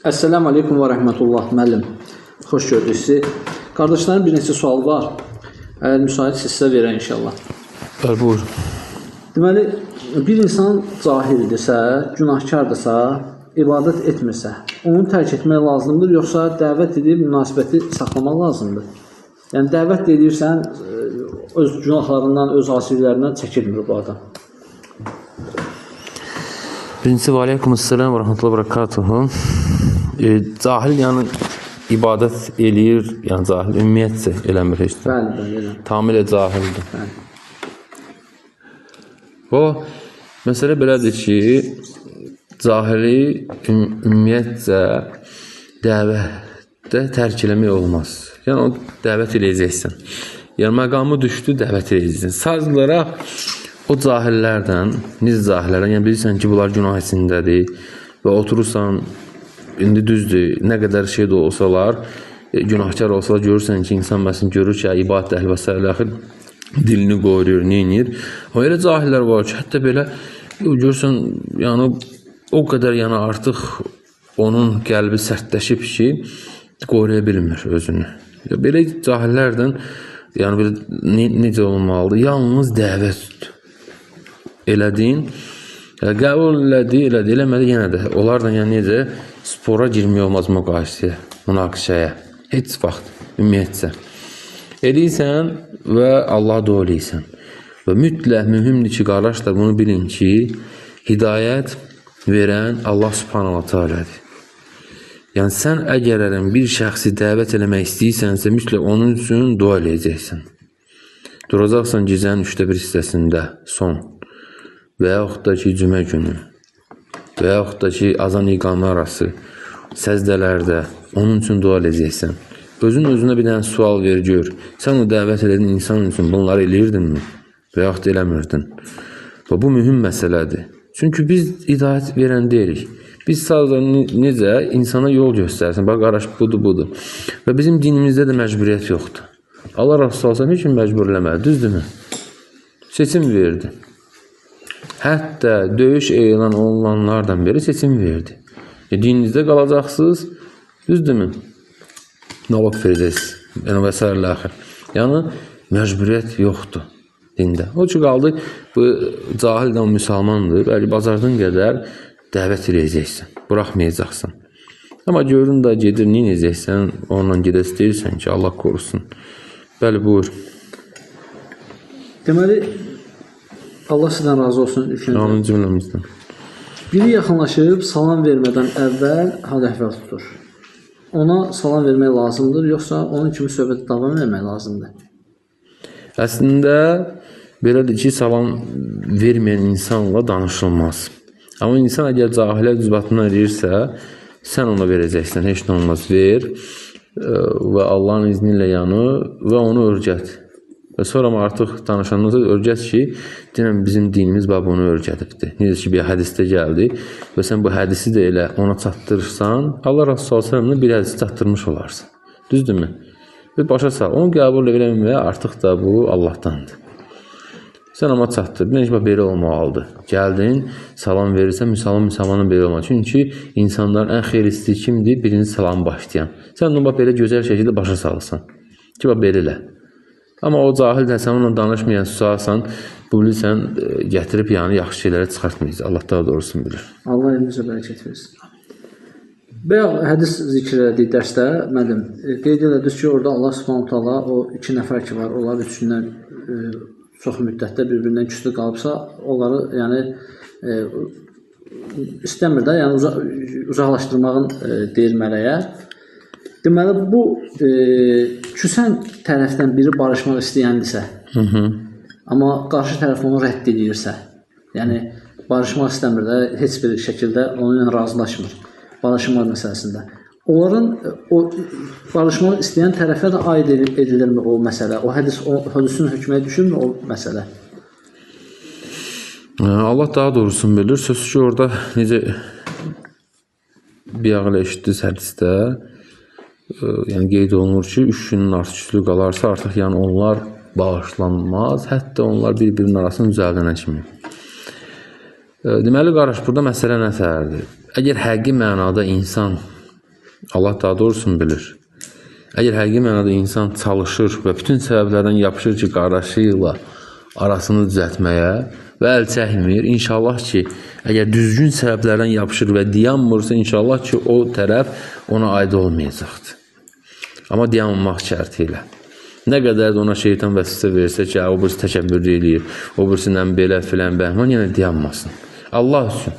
Əssəlamu aleykum və rəhmətullah müəllim. Xoş gördük sizi. Qardaşların bir neçə sualı var. Əgər müsaitsinizsə verək inşallah. Bəli, buyur. Deməli, bir insan cahildirsə, günahkardırsa, ibadət etmirsə, onu tərk etmək lazımdır, yoxsa dəvət edib münasibəti saxlamaq lazımdır? Yəni, dəvət edirsən, öz günahlarından, öz asiliklərindən çəkilmir bu adam. Birincisi, və aleykumussalam və rəhmətullah və bərəkatuhu. Cahil, yəni, ibadət eləyir, yəni cahil, ümumiyyətcə eləmir heç də. Bəli, bəli, elə. Tamamilə cahildir. Bəli. O, məsələ belədir ki, cahili ümumiyyətcə dəvətdə tərk eləmək olmaz. Yəni, o dəvət eləyəcəksən. Yəni, məqamı düşdü, dəvət eləyəcəksən. Sadəcə olaraq o cahillərdən, necə cahillərdən, yəni bilirsən ki, bunlar günah içindədir və oturursan, indi düzdür, nə qədər şey də olsalar, günahkar olsalar, görürsən ki, insan məsələn görür ki, ibadət əhli və s. Axır dilini qoruyur, neynir. Amma elə cahillər var ki, hətta belə görürsən, yəni o qədər yəni artıq onun qəlbi sərtləşib ki, qoruya bilmir özünü. Belə cahillərdən, yəni belə necə olmalıdır? Yalnız dəvət elədin, qəbul elədi, elədi, eləmədi yenə də. Onlarla yəni necə spora girmək olmaz müqayisəyə, münaqişəyə. Heç vaxt, ümumiyyətcə. Eləyirsən və Allaha dua eləyirsən. Və mütləq mühümdür ki, qardaşlar, bunu bilin ki, hidayət verən Allah Subhanahu wa Ta'alədir. Yəni, sən əgər bir şəxsi dəvət eləmək istəyirsənsə, mütləq onun üçün dua eləyəcəksən. Duracaqsan gecənin 1/3 hissəsində, son və yaxud da ki, cümə günü və yaxud da ki, azan iqamə arası, səzdələrdə onun üçün dua eləyəcəksən. Özün özünə bir dənə sual ver, gör. Sən o dəvət elədin insan üçün bunları eləyirdinmi? Və yaxud eləmirdin. Və bu mühüm məsələdir. Çünki biz hidayət verən deyilik. Biz sadəcə necə insana yol göstərsin. Bax, qardaş, budur, budur. Və bizim dinimizdə də məcburiyyət yoxdur. Allah Resulü heç kim məcbur eləmədi, düzdürmü? Seçim verdi. Hətta döyüş elan olunanlardan beri seçim verdi. Dininizdə qalacaqsınız, düzdürmü? Nalog verəcəksiniz, yəni və s. Axır. Yəni, məcburiyyət yoxdur dində. O ki, qaldı, bu cahil də müsəlmandır, bəli, bacardığın qədər dəvət eləyəcəksən, buraxmayacaqsan. Amma görün də gedir, nə edəcəksən, onunla gedə istəyirsən ki, Allah korusun. Bəli, buyur. Deməli, Allah sizdən razı olsun. Amin cümləmizdən. Biri yaxınlaşıb salam vermədən əvvəl hal-əhval tutur. Ona salam vermək lazımdır, yoxsa onun kimi söhbətə davam etmək lazımdır? Əslində, belədir ki, salam verməyən insanla danışılmaz. Amma insan əgər cahilə düzbatından eləyirsə, sən ona verəcəksən, heç nə olmaz, ver və Allahın izni ilə yanı və onu örgət. Və sonra artıq danışandan sonra örgət ki, denən bizim dinimiz bax bunu örgədibdir. Necə ki, bir hədisdə gəldi və sən bu hədisi də elə ona çatdırırsan, Allah Resulü sallallahu bir hədisi çatdırmış olarsan. Düzdürmü? Və başa sal, onu qəbul eləməyə artıq da bu Allahdandır. Sən amma çatdır. Deyən ki, bax belə olmalıdır. Gəldin, salam verirsən, müsəlman müsəlmanın belə olmalıdır. Çünki insanların ən xeyirlisi kimdir? Birinci salam başlayan. Sən onu bax belə gözəl şəkildə başa salırsan. Ki, bax belə elə. Amma o cahil də sən onunla danışmayan susarsan, bu bilirsən, gətirib yəni yaxşı şeylərə çıxartmayacaq. Allah daha doğrusunu bilir. Allah elmizə bərəkət versin. Bayaq hədis zikr elədik dərsdə, müəllim, qeyd elədiniz ki, orada Allah Subhanahu taala o iki nəfər ki var, onlar üçündən çox müddətdə bir-birindən küslü qalıbsa, onları yəni istəmir də, yəni uzaqlaşdırmağın deyir mələyə. Deməli, bu küsən tərəfdən biri barışmaq istəyəndirsə, amma qarşı tərəf onu rədd edirsə, yəni barışmaq istəmir də, heç bir şəkildə onunla razılaşmır barışmaq məsələsində. Onların o barışmaq istəyən tərəfə də aid edilirmi o məsələ? O hədis, o hədisin hökmünə düşürmü o məsələ? Allah daha doğrusunu bilir. Sözsüz ki, orada necə bir ağıl eşitdiniz hədisdə, yəni qeyd olunur ki, 3 günün artıq küslü qalarsa, artıq yəni onlar bağışlanmaz, hətta onlar bir-birinin arasını düzəldənə kimi. Deməli, qardaş, burada məsələ nətərdir? Əgər həqiqi mənada insan Allah daha doğrusunu bilir. Əgər həqiqi mənada insan çalışır və bütün səbəblərdən yapışır ki, qardaşı ilə arasını düzəltməyə və əl çəkmir, inşallah ki, əgər düzgün səbəblərdən yapışır və dayanmırsa, inşallah ki, o tərəf ona aid olmayacaqdır. Amma dayanmamaq şərti ilə. Nə qədər də ona şeytan vəsvəsə versə ki, o birisi təkəbbür eləyir, o birisindən belə filan bəhman, yenə dayanmasın. Allah üçün.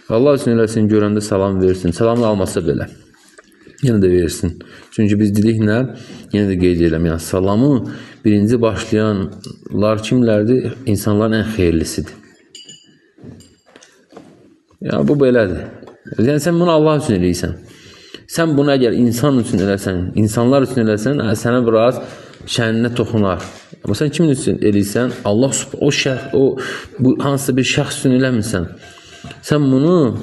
Allah üçün eləsin, görəndə salam versin. Salamını almasa belə, yenə də versin. Çünki biz dedik nə? Yenə də qeyd edirəm. Yəni, salamı birinci başlayanlar kimlərdir? İnsanların ən xeyirlisidir. Yəni, bu belədir. Yəni, sən bunu Allah üçün eləyirsən. Sən bunu əgər insan üçün eləsən, insanlar üçün eləsən, sənə biraz şəninə toxunar. Amma sən kimin üçün eləyirsən? Allah, o şəxs, bu hansısa bir şəxs üçün eləmirsən. Sən bunu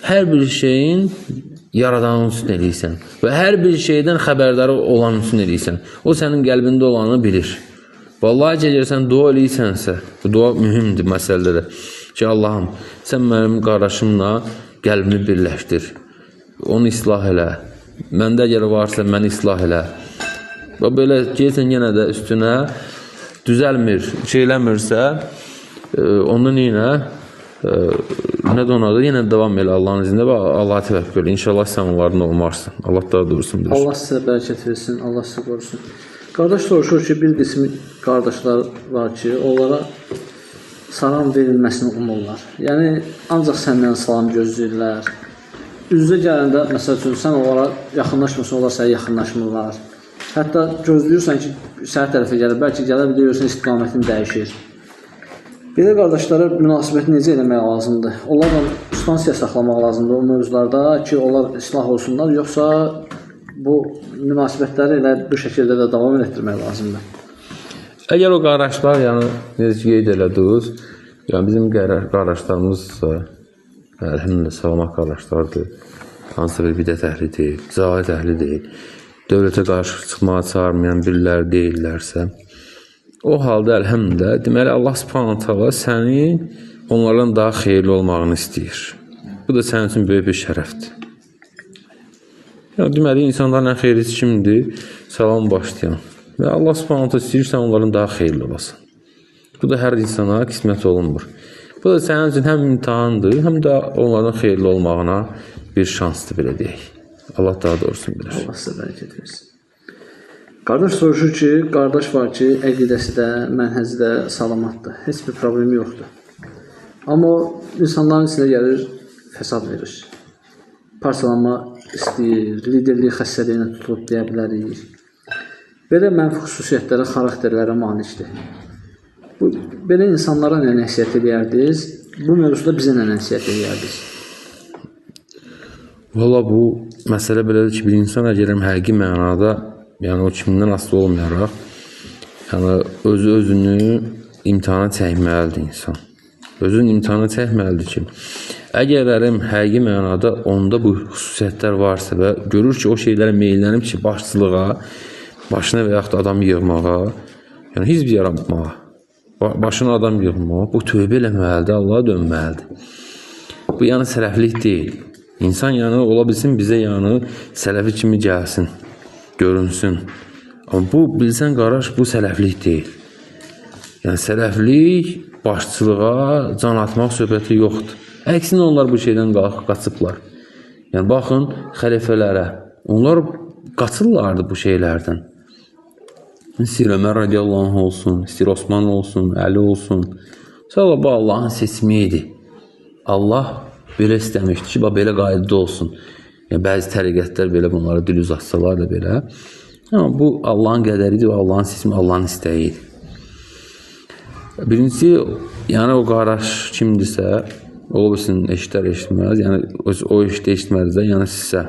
hər bir şeyin yaradanın üçün eləyirsən və hər bir şeydən xəbərdarı olan üçün eləyirsən. O sənin qəlbində olanı bilir. Vallahi ki, əgər sən dua eləyirsənsə, bu dua mühümdür məsələdə də ki, Allahım, sən mənim qardaşımla qəlbimi birləşdir. Onu islah elə. Məndə əgər varsa, məni islah elə. Və belə gəlsən yenə də üstünə düzəlmir, şey eləmirsə, ondan yenə nə də ona da yenə davam elə Allahın iznində və Allaha təvəkkül elə. İnşallah sən onların olmarsan. Allah daha doğrusunu bilir. Allah sizə bərəkət versin, Allah sizi qorusun. Qardaş soruşur ki, bir qismi qardaşlar var ki, onlara salam verilməsini umurlar. Yəni, ancaq səndən salam gözləyirlər. Üz-üzə gələndə, məsəl üçün, sən onlara yaxınlaşmırsan, onlar sənə yaxınlaşmırlar. Hətta gözləyirsən ki, səhər tərəfə gəlir, bəlkə gələr, bir də görürsən, istiqamətini dəyişir. Belə qardaşlara münasibəti necə eləmək lazımdır? Onlarla distansiya saxlamaq lazımdır o mövzularda ki, onlar islah olsunlar, yoxsa bu münasibətləri elə bu şəkildə də davam etdirmək lazımdır? Əgər o qardaşlar, yəni necə qeyd elədiniz, yəni bizim qardaşlarımız əlhəmdülillah salamat qardaşlardır. Hansısa bir bidət əhli deyil, cəhalət əhli deyil, dövlətə qarşı çıxmağa çağırmayan biriləri deyillərsə, o halda əlhəmdülillah, deməli Allah Subhanahu taala səni onlardan daha xeyirli olmağını istəyir. Bu da sənin üçün böyük bir şərəfdir. Yəni, deməli, insanların ən xeyirlisi kimdir? Salam başlayan. Və Allah Subhanahu taala istəyir, sən onların daha xeyirli olasan. Bu da hər insana qismət olunmur. Bu da sənin üçün həm imtahandır, həm də onlardan xeyirli olmağına bir şansdır, belə deyək. Allah daha doğrusunu bilir. Allah sizə bərəkət versin. Qardaş soruşur ki, qardaş var ki, əqidəsi də, mənhəci də salamatdır. Heç bir problemi yoxdur. Amma insanların içinə gəlir, fəsad verir. Parçalanma istəyir, liderlik xəstəliyinə tutulub deyə bilərik. Belə mənfi xüsusiyyətlərə, xarakterlərə malikdir. Bu, belə insanlara nə nəsihət eləyərdiniz? Bu mövzuda bizə nə nəsihət eləyərdiniz? Valla bu məsələ belədir ki, bir insan əgər həqiqi mənada, yəni o kimindən asılı olmayaraq, yəni özü-özünü imtahana çəkməlidir insan. Özünü imtahana çəkməlidir ki, əgər həqiqi mənada onda bu xüsusiyyətlər varsa və görür ki, o şeylərə meyllənib ki, başçılığa, başına və yaxud da adam yığmağa, yəni hizb yaratmağa, başına adam yığmağa, bu tövbə eləməlidir, Allaha dönməlidir. Bu yəni sələflik deyil. İnsan yəni ola bilsin bizə yəni sələfi kimi gəlsin, görünsün. Amma bu, bilsən qardaş, bu sələflik deyil. Yəni sələflik başçılığa can atmaq söhbəti yoxdur. Əksinə onlar bu şeydən qaçıblar. Yəni baxın xəlifələrə, onlar qaçırlardı bu şeylərdən. İstəyir Ömər radiyallahu anh olsun, istəyir Osman olsun, Əli olsun. Sonra bu Allahın seçimi idi. Allah belə istəmişdi ki, belə qaydada olsun. Yəni, bəzi təriqətlər belə bunlara dil uzatsalar da belə. Amma bu Allahın qədəri idi və Allahın seçimi, Allahın istəyi idi. Birincisi, yəni o qardaş kimdirsə, ola bilsin eşidər, eşitməz, yəni o eşitdə eşitməzdə, yəni sizə.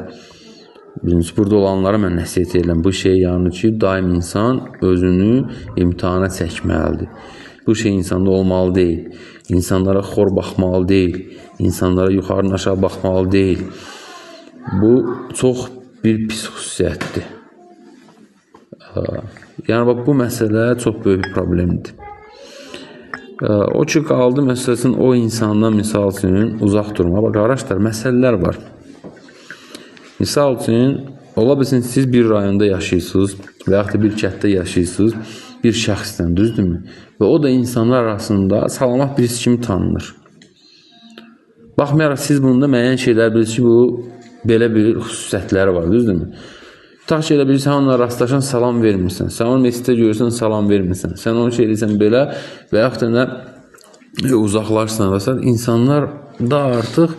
Birincisi, burada olanlara mən nəsihət edirəm. Bu şey yəni ki, daim insan özünü imtahana çəkməlidir. Bu şey insanda olmalı deyil. İnsanlara xor baxmalı deyil. İnsanlara yuxarıdan aşağı baxmalı deyil. Bu çox bir pis xüsusiyyətdir. Yəni bax, bu məsələ çox böyük bir problemdir. O ki qaldı məsələsinin o insandan misal üçün uzaq durma. Bax, qardaşlar, məsələlər var. Misal üçün, ola bilsin siz bir rayonda yaşayırsınız və yaxud da bir kənddə yaşayırsınız bir şəxslə, düzdürmü? Və o da insanlar arasında salamat birisi kimi tanınır. Baxmayaraq siz bunda müəyyən şeylər bilirsiniz ki, bu belə bir xüsusiyyətləri var, düzdürmü? Tutaq ki, elə bilirsən, onunla rastlaşan salam vermirsən, sən onu məsciddə görürsən, salam vermirsən, sən onu şey edirsən belə və yaxud da nə uzaqlaşsan və s. İnsanlar da artıq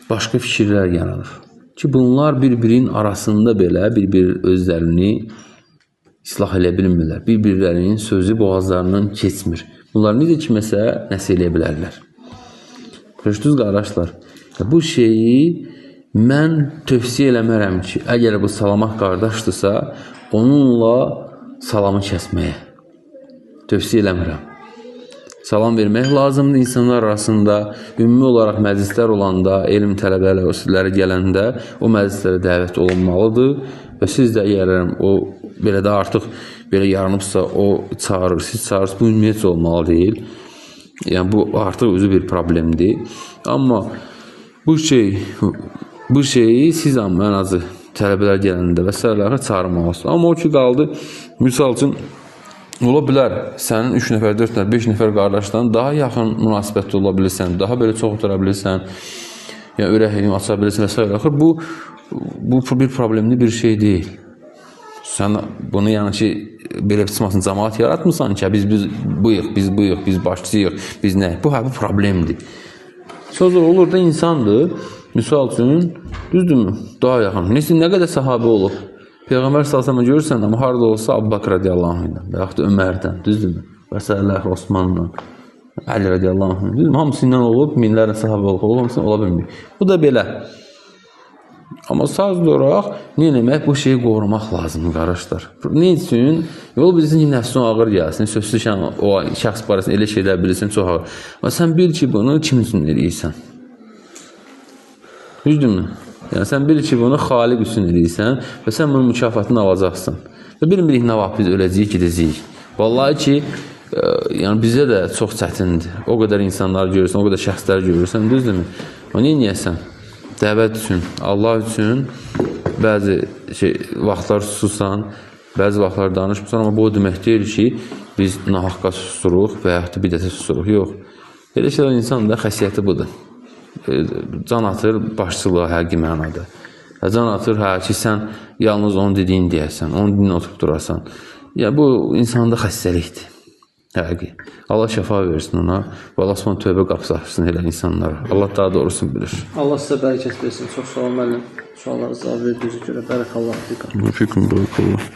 başqa fikirlər yaranır. Ki, bunlar bir-birinin arasında belə bir-bir özlərini islah eləyə bilmirlər. Bir-birlərinin sözü boğazlarından keçmir. Bunlar necə kiməsə nəsə eləyə bilərlər. Görüşdünüz qardaşlar, bu şeyi mən tövsiyə eləmərəm ki, əgər bu salamat qardaşdırsa, onunla salamı kəsməyə tövsiyə eləmirəm. Salam vermək lazımdır insanlar arasında. Ümumi olaraq məclislər olanda, elm tələbələri gələndə o məclislərə dəvət olunmalıdır və siz də əgər o belə də artıq belə yaranıbsa, o çağırır, siz çağırırsınız, bu ümumiyyətcə olmalı deyil. Yəni bu artıq özü bir problemdir. Amma bu şeyi siz amma ən azı tələbələr gələndə və s. çağırmalısınız. Amma o ki qaldı, misal üçün, ola bilər sənin 3 nəfər, 4 nəfər, 5 nəfər qardaşdan daha yaxın münasibətdə ola bilirsən, daha belə çox otura bilirsən, yəni ürəyini aça bilirsən və s. Bu bir problemli bir şey deyil. Sən bunu yəni ki, belə çıxmasın, cəmaat yaratmısan ki, biz buyuq, biz buyuq, biz başçıyıq, biz nə? Bu, bu problemdir. Söz olur da insandır. Misal üçün, düzdürmü? Daha yaxın. Nə qədər sahabə olub? Peyğəmbər sallallahu əleyhi və səlləm görürsən, amma harada olsa Əbu Bakr radiyallahu anhdan və yaxud da Ömərdən, düzdürmü? Və s. Osmandan, Əli radiyallahu anh, düzdürmü? Hamısı ilə olub, minlərlə sahabə olub, hamısı ola bilmir. Bu da belə. Amma sadəcə olaraq nə etmək? Bu şeyi qorumaq lazımdır, qardaşlar. Nə üçün? Yol bilirsin ki, nəfsin ağır gəlsin, sözsüz ki, o şəxs barəsində elə şeylər bilirsin, çox ağır. Amma sən bil ki, bunu kim üçün eləyirsən? Düzdürmü? Yəni, sən bil ki, bunu xaliq üçün eləyirsən və sən bunun mükafatını alacaqsan. Və bilmirik nə vaxt biz öləcəyik, gedəcəyik. Vallahi ki, yəni bizə də çox çətindir. O qədər insanlar görürsən, o qədər şəxslər görürsən, düzdürmü? O, nə eləyəsən? Dəvət üçün, Allah üçün bəzi vaxtlar sususan, bəzi vaxtlar danışmısan, amma bu o demək deyil ki, biz nahaqqa susuruq və yaxud da bidətə susuruq. Yox. Belə şeylər insanın da xəsiyyəti budur. Can atır başçılığa həqiqi mənada. Can atır, hə ki, sən yalnız onun dediyini deyəsən, onun dediyini oturub durasan. Yəni, bu insanda xəstəlikdir. Həqiqi. Allah şəfa versin ona və Allah sonra tövbə qapısı açsın elə insanlara. Allah daha doğrusunu bilir. Allah sizə bərəkət versin. Çox sağ olun müəllim. Suallara cavab verdiyinizə görə. Bərəkallah. Fikum bərəkallah.